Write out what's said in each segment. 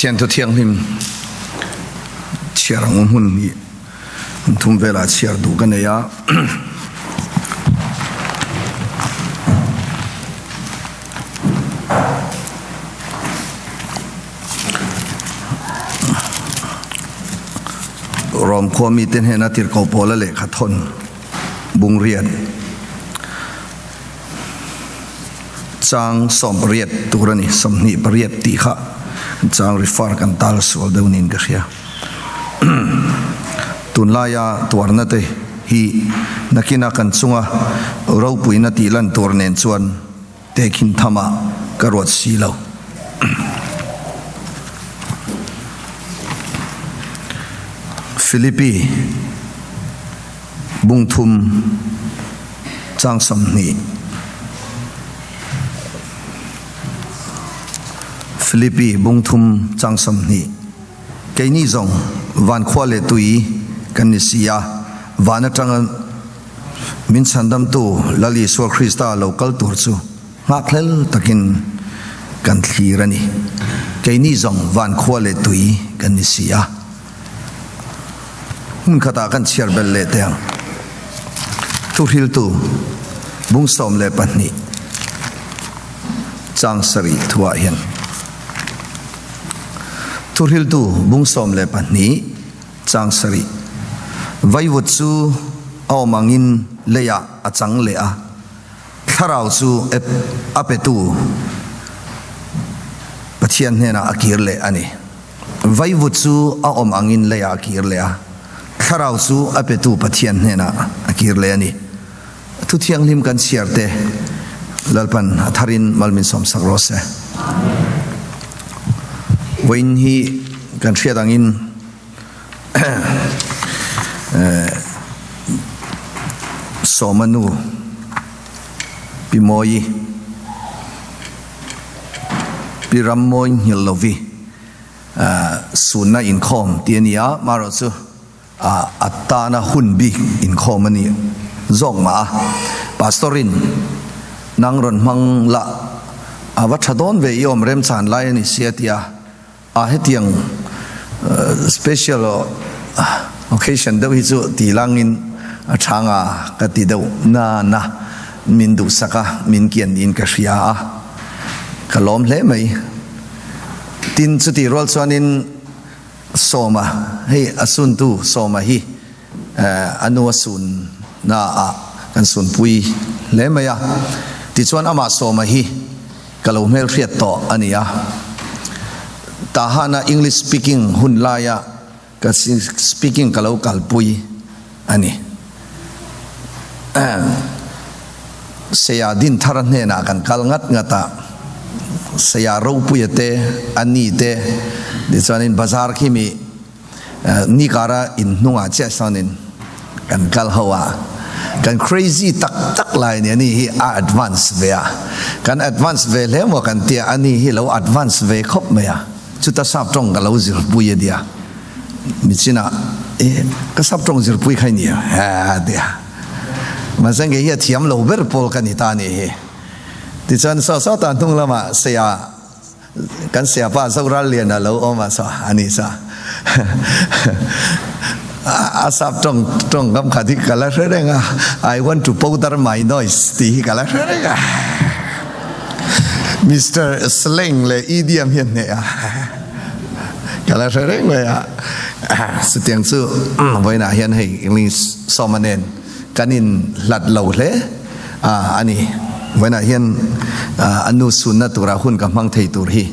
Pathian thu thianghlim chhiar ang hmun hi hmun thum velah chhiar duh ka nei a. Rom khua mite hnena tirhkoh pawla lehkha thawn bungriat chang 80 tur a ni, 28 tih kha chang refer kan tal sual deuh niin ka hria. Tunlaia tuarna te hi nakina kan chunga ropuina tih lan tur nen chuan Tehkhin thamah ka ruat si lo. Philippi bungthum chang 20. Philippi bungthum chang 20. Keini zawng van khua leh tui kan ni si a, van atanga Min chhandamtu Lal Isua Krista lo kal tur chu nghakhlel takin kan thlir a ni. Keini zawng van khua leh tui kan ni si a. Hmun khatah kan chhiar belh leh teh ang. Thuhriltu bung 12 chang sarih thuah hian Thuhriltu bung 12 Chang sarih. Vaivut chu a awm angin leiah a chang leh a, thlarau chu a petu Pathian hnenah a kir leh a ni. Vaivut chu a awm angin leiah a kir leh a, thlarau chu a petu Pathian hnenah a kir leh a ni. Thu thianghlim kan chhiar te Lalpan a tharin mal min sawmsak rawh se. Vawiin hi kan hriat angin Sawma nu Pi Mawi, Pi Rammawi Nghillovi sunna inkhawm tih a ni a, marawhchu A tana hun bik inkhawm a ni zawk mah a, Pastor-in nang rawn hmang la a va tha dawn ve i awm remchan lai a ni sia ti a, a hetiang special occasion deuh hi chu ti langin a tha nga ka ti deuh na na min duhsak a, min kian niin ka hria a, ka lawm hle mai. Tin, chutih rual chuanin. Sawma, hei a suntu Sawma hi a nu a sun na ah kan sunpui hle mai a, tichuan amah Sawma hi ka lo hmelhriat tawh a ni a, Tahana English speaking hun laia ka speaking ka lo kalpui a ni. Saya Dinthara hnenah kan kal ngat ngat a, Saya Ropuia te, a ni te, tichuanin bazar khi mi ni kara in hnungah chiah sawnin kan kal ho a, kan crazy tak tak lai ni, ani hi a advance ve a, kan advance ve hle maw kan tia, ani hi lo advance ve khawp mai a, chuta sap tawng ka lo zirpui a nia. Michinah e ka sap tawng zirpui kha i ni a tia. Mahse kei hi a thiam lo ber pawl ka ni ta a nih hi. Tichuan saw saw ta hnung lamah Saya kan Saya pa Zoral Lian a lo awm a saw a ni saw. A sap tawng tawng kam khat hi ka la hre reng a, I want to powder my noise tih hi ka la hre reng a. Mister Slang leh idiom hi a hneh a. Ka la hre reng mai a, chutiang chu vawiinah hian hei English sawma nen kan in hlat lo hle a ni. Vawiinah hian a nu sunna tura hun ka hmang thei tur hi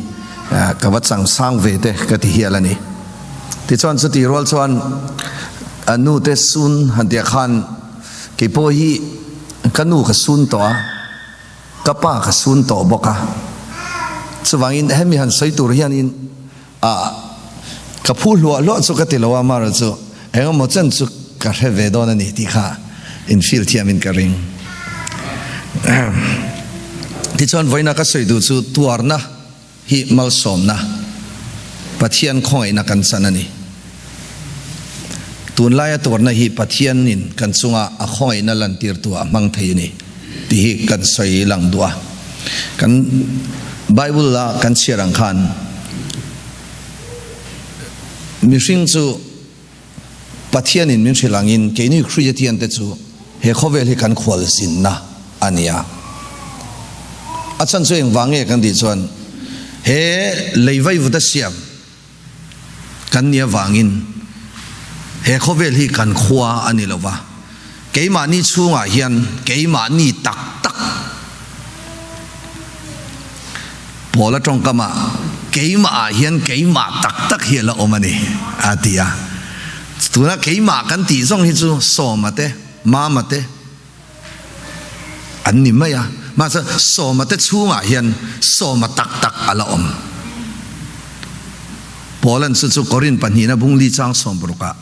ka va chang sang ve te ka ti hial a ni. Tichuan chuti rual chuan a nu te sun han tia khan keipawh hi ka nu ka sun tawh a. Ka pa ka sun tawh bawk a, chuvangin hemi han sawi tur hianin ah ka phu hluah hluah chu ka ti lo a, amaherawh chu engemaw chen chu ka hre ve dawn a ni tih kha in feel thiamin ka ring. Tichuan vawiina ka sawi duh chu tuarna hi malsawmna, Pathian khawngaihna kan chan a ni. Tunlaia tuarna hi Pathianin kan chunga a khawngaihna lantirtu a hmang thei a ni tih hi kan sawi lang duh a. Kan Bible-a kan chhiar ang khan. Mihring chu Pathianin min hrilh angin keini Kriatiante chu he khawvel hi kan khualzinna a ni a. A chhan chu engvang nge kan tih chuan he lei vaivuta siam kan nih avangin he khawvel hi kan khua a ni lo va, keimahni chhungah hian keimahni tak tak Paula tawngkamah keimahah hian keimah tak tak hi a la awm a ni a ti a. Tuna keimah kan tih zawng hi chu Sawma te, Mama te an ni mai a. Mahse Sawma te chhungah hian Sawma tak tak a la awm. Paula'n chu chu Korin pahnihna bungli chang sawmparukah,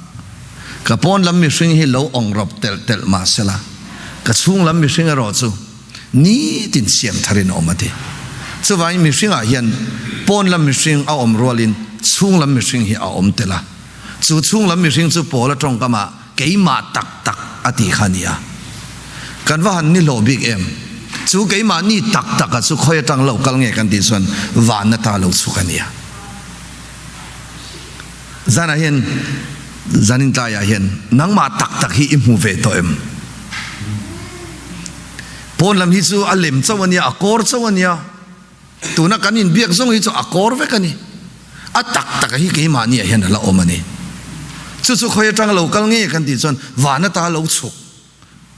Ka pawn lam mihring hi lo awng rawp telh telh mahsela, ka chhung lam mihring erawh chu nitin siam tharin a awm a ti. Chuvangin mihringah hian pawn lam mihring a awm rualin chhung lam mihring hi a awm tel a. Chu chhung lam mihring chu Paula tawngkamah keimah tak tak a tih kha a ni a. Kan va han ni hlawh bik em? Chu keimah ni tak taka chu khawi atang lo kal nge kan tih chuan vanna ta lo chhuk a ni a. Zanah hian zanin tlaiah hian nangmah tak tak hi i hmu ve tawh em? Pawn lam hi chu a lem chauh a nia, a kawr chauh a nia. Tuna kan inbiak zawng hi chu a kawr vek a ni. A tak taka hi keimahniah hian a la awm a ni. Chu chu khawi atanga lo kal nge kan tih chuan van ata lo chhuk,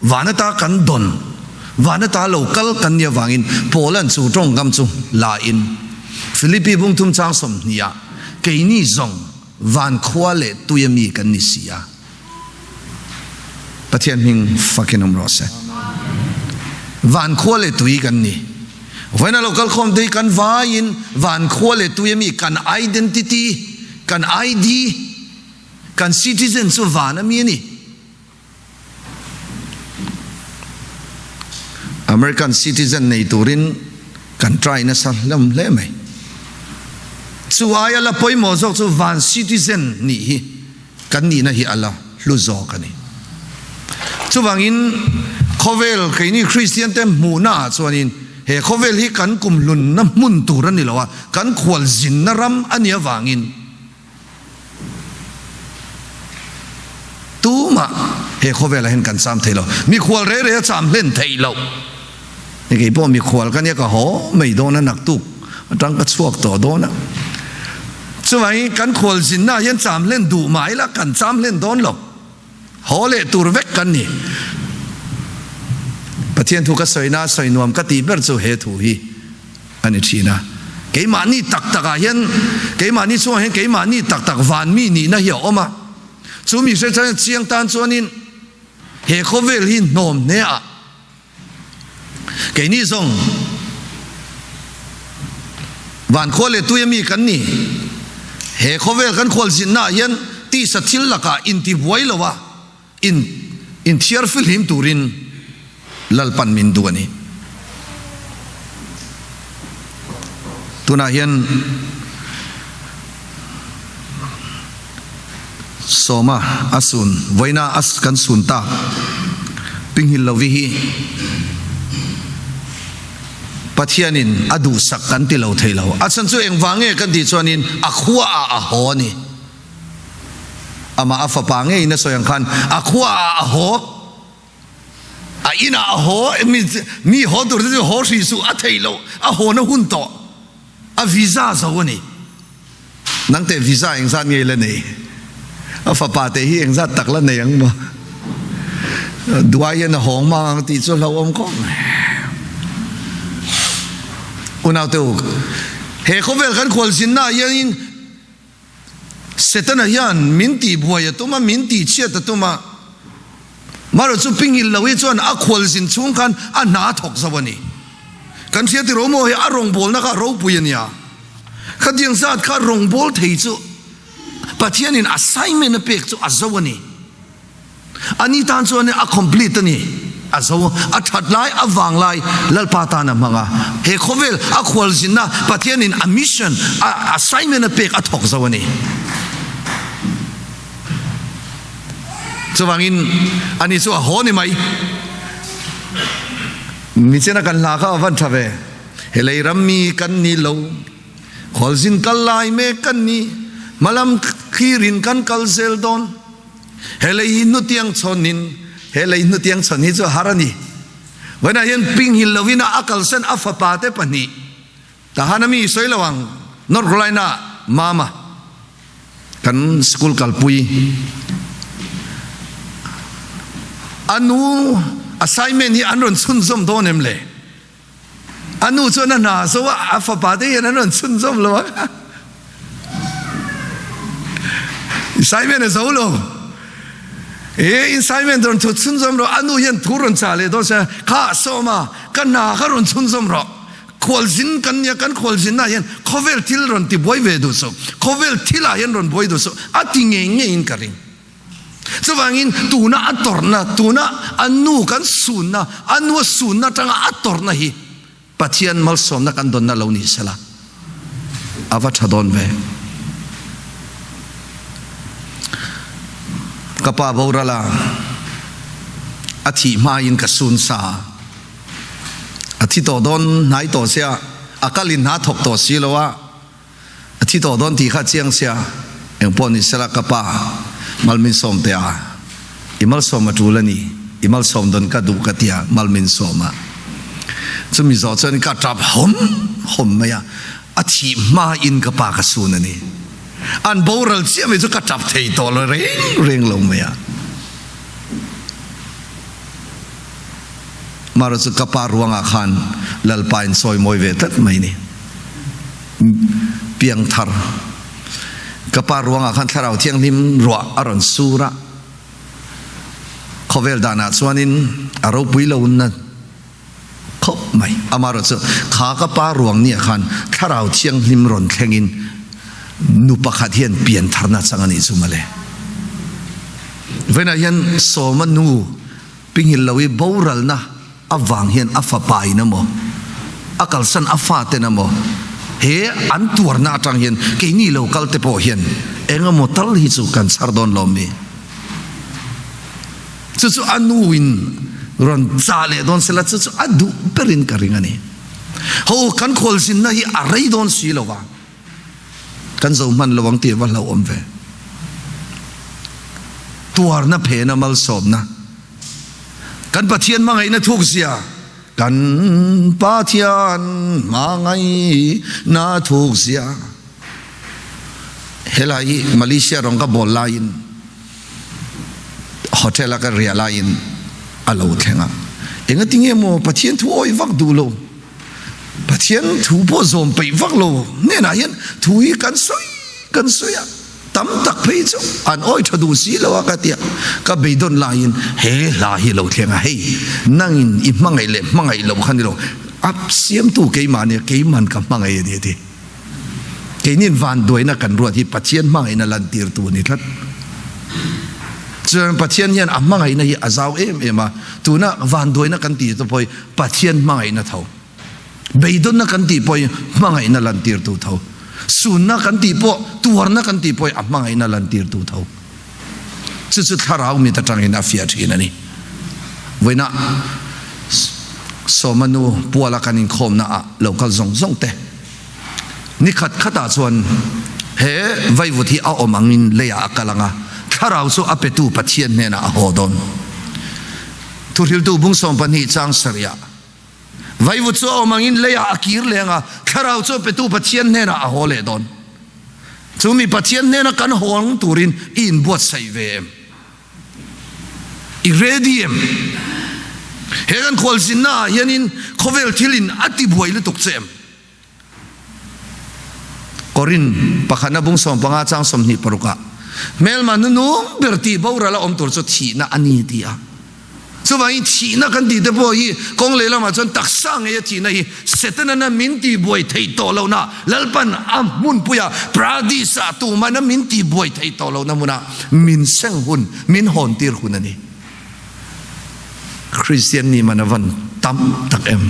van ata kan dawn, van ata lo kal kan nih avangin Paula'n chu tawngkam chu la in Philippi bungthum chang sawmhnih ah keini zawng van khua leh tui ami kan ni si a. Pathian hming fakin awm rawh se. Van khua leh tui kan ni. Vawiin a lo kal khawm te hi kan vaiin van khua leh tui ami kan identity, kan ID, kan citizen chu van ami a ni. American citizen nei turin kan try nasa hlawm hle mai. Chu aia la pawimawh zawk chu van citizen nih hi. Kan nihna hi a la hlu zawk a ni. Chuvangin khawvel keini Kristiante hmuhna ah chuanin he khawvel hi kan kumhlunna hmun tur a ni lo a, kan khualzinna ram a nih avangin tumah he khawvelah hian kan cham thei lo. Mikhual rei rei a cham hlen theih loh. Ni kei pawh mikhual ka nia ka haw mai dawn a naktuk atang ka chhuak tawh dawn a. Chuvangin kan khual zinna ah hian cham hlen duh mah ila kan cham hlen dawn lo. Haw leh tur vek kan ni. Pathian thu ka sawina sawi nuam ka tih ber chu he thu hi a ni thin a. Keimahni tak tak ah hian keimahni chungah hian keimahni tak tak vanmi nihna hi a awm a. Chu mi hre chiang tan chuanin he khawvel hi hnawm hne ah Keini zawng van khua leh tui ami kan ni. He khawvel kan khualzinna ah hian tisa thil lakah intibuai lo a, in inthiar fihlim turin Lalpan min duh a ni. Tunah hian Sawma a sun, vawiina a kan sun tak pinghil lovi hi Pathianin a duhsak kan ti lo thei lo. A chhan chu engvang nge kan tih chuanin a khua ah a haw a ni. Amah a fapa ngeiin a sawi ang khan a khua ah a haw. A inah a haw, mi haw tur te chu haw hrih suh a theih loh, a hawna hun tawh. A visa zo a ni. Nang teh visa engzat nge la nei? A fapa teh hi engzat tak la nei ang maw? Duai hian a hawng mang ang tih chu hlauhawm khawp mai. Unaute u, he khawvel kan khualzinna ah hianin Setana hian min tihbuai a tum a, min tihchhiat a tum a. Marawh chu pingil lo hi chuan a khualzin chhung khan a hna a thawk zo a ni. Kan hria tiraw maw hei a rawngbawlna kha a ropui a nia. Khatiang zat kha rawngbâwl thei chu Pathianin assignment a pek chu a zo a ni. Ani tan chuan a complete a ni. A zo, a that lai, a vang lai Lalpa tan a hmang a. He khawvel a khualzinna Pathianin a mission, a assignment a pek a thawk zo a ni. Chuvangin ani chu a haw ni mai. Nichina kan hla kha a van tha ve. He lei ram mi kan ni lo, khualzin kal lai mek kan ni. Hmalam. Thlirin kan kal zel dawn. He lei hi hnutiang chhawn in, he lei hnutiang chhawn hi chu har a ni. Vawiinah hian pinghil lovin a kalsan a fapa te pahnih Tahan a mi sawi lo ang North Carolina Mama kan school kalpui a nu assignment hi an rawn chhunzawm dawn em le? A nu chuan a hna zo a, a fapa te hian an rawn chhunzawm lo ang. Assignment a zo lo. E assignment rawn thut chhunzawm rawh, a nu hian thu rawn chah leh dawn sia, kha sawma ka hna kha rawn chhunzawm rawh. Khualzin kan nia, kan khualzinna hian khawvel thil rawn ti buai ve duh suh, khawvel thilah hian rawn buai duh suh, a ti ngei ngeiin ka ring. Chuvangin tuna a tawrhna, tuna a nu kan sunna, a nu a sunna atanga a tawrhna hi Pathian malsawmna kan dawnna lo ni sela, a va tha dawn ve. Ka pa borala a thih hmain ka sun sa a, a thi tawh dawn hnai tawh sia, a kalin hna thawk tawh si lo a, A thi tawh dawn tih kha chiang sia, engpawh ni sela ka pa Malminsawm te a, i malsawm a tul a ni, i malsawm dawn ka duh ka tia Malminsawm a. Chumi zawh chuan ka tap hawm hawm mai a, a thih hma in ka pa ka sun a ni. An boral chiah mai chu ka tap thei tawh lo reng reng lo mai a. Mara chu ka pa ruangah khan Lalpa in sawi mawi ve tlat mai ni. Piangthar ka pa ruangah khan Thlarau Thianghlim ruah a rawn sur a, khawvel danah chuanin a ropui lo na khawp mai. Amaherawhchu kha ka pa ruang nia khan Thlarau Thianghlim rawn thlengin nu pakhat hian piantharna chang a nih chu mawle. Vawiinah hian Sawma nu Pinghil lo i boralna avang hian a fapa in emaw, a kalsan a faten emaw he an tuarna atang hian keini lo kal te pawh hian eng emaw tal hi chu kan chhar dawn lo mi? Chu chu a nu in rawn chah leh dawn sela chu chu a duh berin ka ring a ni. Ho kan khualzinna hi a rei dawn si lo va. Kan zo hman lo ang tih va hlauhawm ve. Tuarna phena malsawmna. Kan Pathian hmangaihna thukzia Kan Pathian hmangaihna thukzia Helai hi Malaysia rawng ka bawl laiin hotel a ka riah laiin a lo thleng a. Engatinge maw Pathian thu awih vak duh lo. Pathian thu pawh zawm peih vak lo hnenah hian thu hi kan sawi kan sawi a, tam tak phei chu an awi tha duh si lo a ka tia, ka beidawn laiin he hla hi lo thleng a, hei nangin i hmangaih leh hmangaih loh kha ni lo, a siamtu keimah nia keiman ka hmangaih a ni a ti. Keinin vanduaina kan ruat hi Pathian hmangaihna lantirtu a ni tlat. Chuan Pathian hian a hmangaihna hi a zau em em a, tuna vanduaina kan tih te pawh hi Pathian hmangaihna tho. Beidawnna kan tih pawh hi hmangaihna lantirtu tho. Sunna kan tih pawh, tuarna kan tih pawh hi a hmangaihna lantirtu tho. Chu chu thlarau mit atangin a fiah thin a ni. Vawiinah Sawma nu puala kan inkhawmna ah lo kal zawng zawng te ni khat khatah chuan he vaivut hi a awm angin leiah a kal ang a, thlarau chu a petu Pathian hnenah a haw dawn. Thuhriltu bung 12 chang sarihah Vaivut chu a awm angin leiah a kir leh ang a, thlarau chu a petu Pathian hnenah a haw leh dawn. Chu mi Pathian hnena kan haw ang turin i inbuatsaih ve em? I ready em? He kan khualzinna ah hianin khawvel thilin a tibuai lutuk che em? Korin pakhatna bung 15 chang 26 ah hmelma hnunung ber tih boral a awm tur chu thihna a ni ti a. Chuvangin thihna kan tih te pawh hi kawng lehlamah chuan taksa ngeia thihna hi Setana min tihbuai theih tawh lohna Lalpan a hmunpuia Paradis-ah tumahna min tihbuai theih tawh lohna hmunah min seng hun, min hawntir hun a ni. Kristian ni man a van tam tak em.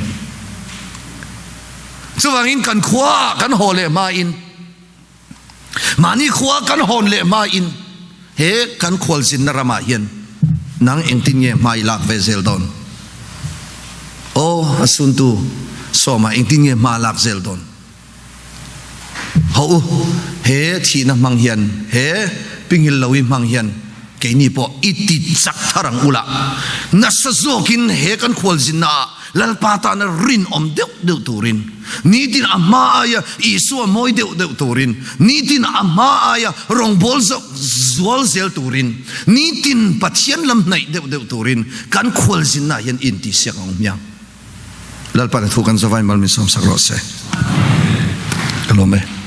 Chuvangin kan khuaah kan haw leh hmain, mahni khua kan hawn leh hmain he kan khualzinna ramah hian nang engtin nge hma i lak ve zel dawn? Aw, a suntu sawmah engtin nge hma a lak zel dawn? Hawh u, he thihna hmang hian, he pingil lo i hmang hian keini pawh i ti chak thar ang ula, nasa zawkin he kan khualzinna ah Lalpa tana rinawm deuh deuh turin, nitin a hma aia Isua mawi deuh deuh turin, nitin a hma aia rawngbâwl zual zel turin, nitin Pathian lam hnaih deuh deuh turin kan khualzinna hian intihsiak ang hmiang. Lalpa'n a thu kan zavai mal min sawmsak rawh se. Ka lawm e.